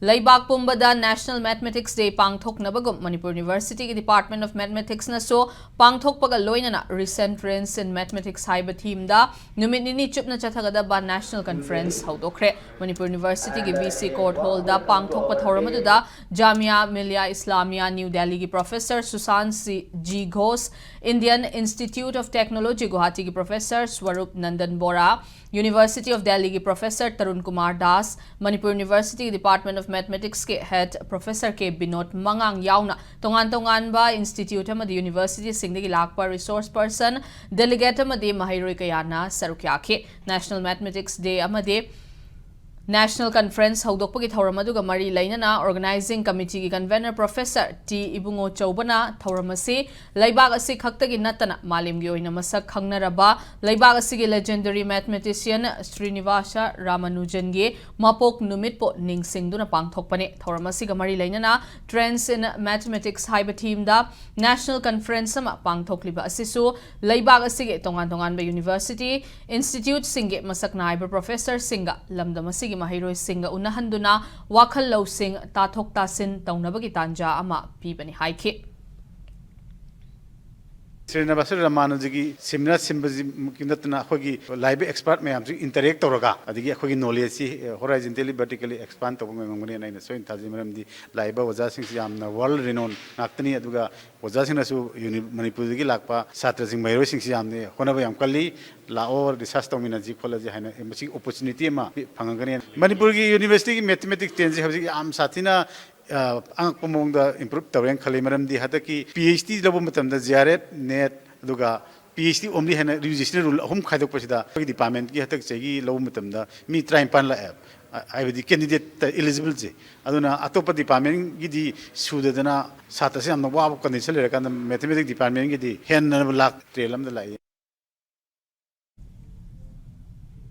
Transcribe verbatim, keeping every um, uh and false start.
ꯂꯩꯕꯥꯛ ꯄꯨꯝꯕꯗ National Mathematics Day ꯄꯥꯡꯊꯣꯛꯅꯕꯒꯨꯝ Manipur ꯌꯨꯅꯤꯚꯔꯁꯤꯇꯤꯒꯤ Department of Mathematicsꯅꯁꯨ ꯄꯥꯡꯊꯣꯛꯄꯒ ꯂꯣꯏꯅꯅ Recent Trends in Mathematics ꯍꯥꯏꯕ themeꯗ ꯅꯨꯃꯤꯠ ꯅꯤꯅꯤ ꯆꯨꯞꯅ ꯆꯠꯊꯒꯗꯕ National Conference ꯍꯧꯗꯣꯛꯈ꯭ꯔꯦ꯫ ꯃꯅꯤꯄꯨꯔ ꯌꯨꯅꯤꯚꯔꯁꯤꯇꯤꯒꯤ V C Court Hallꯗ ꯄꯥꯡꯊꯣꯛꯄ ꯊꯧꯔꯝ ꯑꯗꯨꯗ Jamia Millia Islamia New Delhiꯒꯤ Professor Sushant C G Ghosh, Indian Institute of Technology Guwahatiꯒꯤ Professor Swarup Nandan Bora, University of Delhiꯒꯤ Professor Tarun Kumar Das, Manipur ꯌꯨꯅꯤꯚꯔꯁꯤꯇꯤꯒꯤ Department of Mathematicsꯀꯤ Head Professor K Binod Mangang ꯌꯥꯎꯅ ꯇꯣꯉꯥꯟ ꯇꯣꯉꯥꯟꯕ institute ꯑꯃꯗꯤ universityꯁꯤꯡꯗꯒꯤ ꯂꯥꯛꯄ resource person, delegate ꯑꯃꯗꯤ ꯃꯍꯩꯔꯣꯏ ꯀꯌꯥꯅ ꯁꯔꯨꯛ ꯌꯥꯈꯤ꯫ National Mathematics Day ꯑꯃꯗꯤ National Conference ꯍꯧꯗꯣꯛꯄꯒꯤ ꯊꯧꯔꯝ ꯑꯗꯨꯒ ꯃꯔꯤ ꯂꯩꯅꯅ Organizing Committeeꯒꯤ Convener Professor T ꯏꯕꯨꯡꯉꯣ ꯆꯧꯕꯅ ꯊꯧꯔꯝ ꯑꯁꯤ ꯂꯩꯕꯥꯛ ꯑꯁꯤ ꯈꯛꯇꯒꯤ ꯅꯠꯇꯅ ꯃꯥꯂꯦꯝꯒꯤ ꯑꯣꯏꯅ ꯃꯁꯛ ꯈꯪꯅꯔꯕ ꯂꯩꯕꯥꯛ ꯑꯁꯤꯒꯤ legendary mathematician Srinivasa Ramanujanꯒꯤ ꯃꯄꯣꯛ ꯅꯨꯃꯤꯠꯄꯨ ꯅꯤꯡꯁꯤꯡꯗꯨꯅ ꯄꯥꯡꯊꯣꯛꯄꯅꯤ꯫ ꯊꯧꯔꯝ ꯑꯁꯤꯒ ꯃꯔꯤ ꯂꯩꯅꯅ Trends in Mathematics ꯍꯥꯏꯕ themeꯗ National Conference ꯑꯃ ꯄꯥꯡꯊꯣꯛꯂꯤꯕ ꯑꯁꯤꯁꯨ ꯂꯩꯕꯥꯛ ꯑꯁꯤꯒꯤ ꯇꯣꯉꯥꯟ ꯇꯣꯉꯥꯟꯕ university, instituteꯁꯤꯡꯒꯤ ꯃꯁꯛ ꯅꯥꯏꯕ professorꯁꯤꯡꯒ ꯂꯝꯗꯝ ꯑꯁꯤꯒꯤ ꯃꯍꯩꯔꯣꯏꯁꯤꯡꯒ ꯎꯅꯍꯟꯗꯨꯅ ꯋꯥꯈꯜ ꯂꯧꯁꯤꯡ ꯇꯥꯊꯣꯛ ꯇꯥꯁꯤꯟ ꯇꯧꯅꯕꯒꯤ ꯇꯥꯟꯖꯥ ꯑꯃ ꯄꯤꯕꯅꯤ ꯍꯥꯏꯈꯤ꯫ ꯁ꯭ꯔꯤꯅꯤꯕꯥꯁ ꯔꯥꯃꯥꯅꯨꯖꯒꯤ seminar ꯁꯤꯟꯕꯁꯤꯃꯛꯀꯤ ꯅꯠꯇꯅ ꯑꯩꯈꯣꯏꯒꯤ ꯂꯥꯛꯏꯕ expert ꯃꯌꯥꯝꯁꯤ interact ꯇꯧꯔꯒ ꯑꯗꯒꯤ ꯑꯩꯈꯣꯏꯒꯤ knowledgeꯁꯤ horizontally vertically expand ꯇꯧꯕ ꯉꯝꯒꯅꯤꯅ ꯑꯩꯅ ꯁꯣꯏꯅ ꯊꯥꯖꯩ꯫ ꯃꯔꯝꯗꯤ ꯂꯥꯛꯏꯕ ꯑꯣꯖꯥꯁꯤꯡꯁꯤ ꯌꯥꯝꯅ world renowned ꯉꯥꯛꯇꯅꯤ꯫ ꯑꯗꯨꯒ ꯑꯣꯖꯥꯁꯤꯡꯅꯁꯨ uni-, ꯃꯅꯤꯄꯨꯔꯗꯒꯤ ꯂꯥꯛꯄ ꯁꯥꯇ꯭ꯔꯁꯤꯡ, ꯃꯍꯩꯔꯣꯏꯁꯤꯡꯁꯤ ꯌꯥꯝꯅ ꯍꯣꯠꯅꯕ ꯌꯥꯝ ꯀꯜꯂꯤ꯫ ꯂꯥꯛꯑꯣ, research ꯇꯧꯃꯤꯟꯅꯁꯤ ꯈꯣꯠꯂꯁꯤ ꯍꯥꯏꯅ ꯃꯁꯤꯒꯤ opportunity ꯑꯃ ꯐꯪꯉꯒꯅꯤ꯫ ꯃꯅꯤꯄꯨꯔꯒꯤ universityꯒꯤ Mathematics Dayꯁꯤ ꯍꯧꯖꯤꯛ ꯌꯥꯝ ꯁꯥꯊꯤꯅ ꯑ, ꯑꯉꯛꯄ ꯃꯑꯣꯡꯗ improve ꯇꯧꯔꯦꯅ ꯈꯜꯂꯤ꯫ ꯃꯔꯝꯗꯤ ꯍꯟꯗꯛꯀꯤ PhD ꯂꯧꯕ ꯃꯇꯝꯗ JRF, NET, ꯑꯗꯨꯒ PhD only ꯍꯥꯏꯅ UGCꯅ rule ꯑꯍꯨꯝ ꯈꯥꯏꯗꯣꯛꯄꯁꯤꯗ ꯑꯩꯈꯣꯏꯒꯤ departmentꯀꯤ ꯍꯟꯗꯛ ꯆꯍꯤꯒꯤ ꯂꯧꯕ ꯃꯇꯝꯗ ꯃꯤ ꯇꯔꯥꯅꯤꯄꯥꯟ ꯂꯥꯛꯑꯦꯕ꯫ ꯑ, ꯍꯥꯏꯕꯗꯤ candidate eligible ꯁꯦ꯫ ꯑꯗꯨꯅ ꯑꯇꯣꯞꯄ departmentꯒꯤꯗꯤ ꯁꯨꯗꯗꯅ ꯁꯥꯇ꯭ꯔꯁꯦ ꯌꯥꯝꯅ ꯋꯥꯕ condition ꯂꯩꯔꯀꯥꯟꯗ Mathematics departmentꯒꯤꯗꯤ ꯍꯦꯟꯅ ꯂꯥꯛ ꯇꯔꯦꯠ ꯑꯃꯗ ꯂꯥꯛꯏ꯫